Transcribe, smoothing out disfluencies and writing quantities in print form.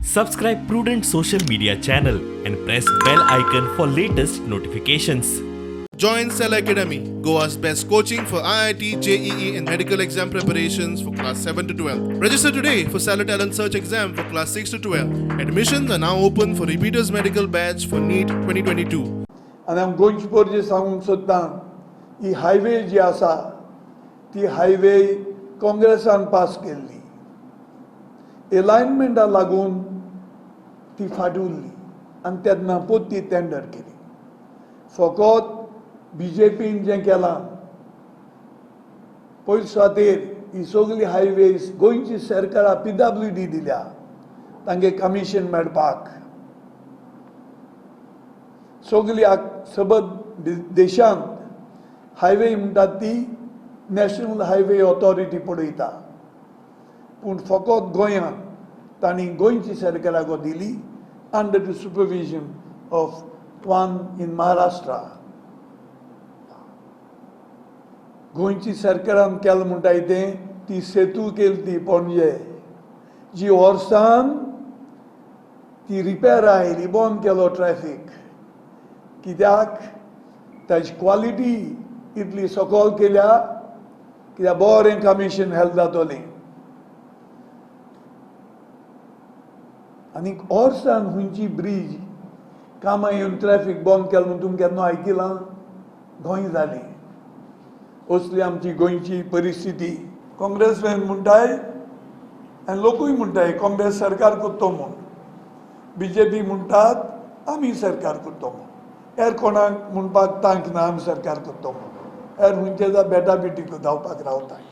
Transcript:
Subscribe Prudent Social Media channel and press bell icon for latest notifications. Join Cell Academy, Goa's best coaching for IIT, JEE, and medical exam preparations for class 7 to 12. Register today for Cellar Talent Search exam for class 6 to 12. Admissions are now open for repeaters medical batch for NEET 2022. आनी हांव गोंयचे पोरजे सांगूंक सोदतां, ही highway जी आसा ती highway काँग्रेसान pass केल्ली, एलायनमेंटा लागून ती फाटी उरली आनी तेन्ना पोत्ती टेंडर केली. फकत बी जे पीन जें केलां पयले सुवातेर ही सगळी हायवेज गोंयची सरकारा पी डब्ल्यू डी दिल्या तांगे कमिशन मेळपाक. सगळी सबंद देशांत हायवे म्हणटात ती नॅशनल हायवे ऑथॉरिटी पळयता, पूण फकत गोंयांत तांणी गोंयची सरकाराक दिली under the supervision of one in Maharashtra. गोंयची सरकारान केलें म्हणटाय तें ती सेतू केली ती पणजे जी वर्सान ती रिपेर आयली, बंद केलो ट्रॅफीक, कित्याक ताजी क्वॉलिटी इतली सकयल केल्या कित्याक बरें कमिशन हेल्प जातलें. आनीक वर्सान खंयची ब्रीज कामां येवन ट्रॅफीक बंद केलें म्हूण तुमकां केन्ना आयकिलां? गोंय जाली असली आमची गोंयची परिस्थिती. काँग्रेसमॅन म्हणटाय आनी लोकूय म्हणटाय काँग्रेस सरकार करतो म्हूण, बी जे पी म्हणटात आमी सरकार करतो म्हूण, हेर कोणाक म्हणपाक तांक ना आमी सरकार करतो म्हूण, हेर खंयचे बेटा बेटी धांवपाक रावताय.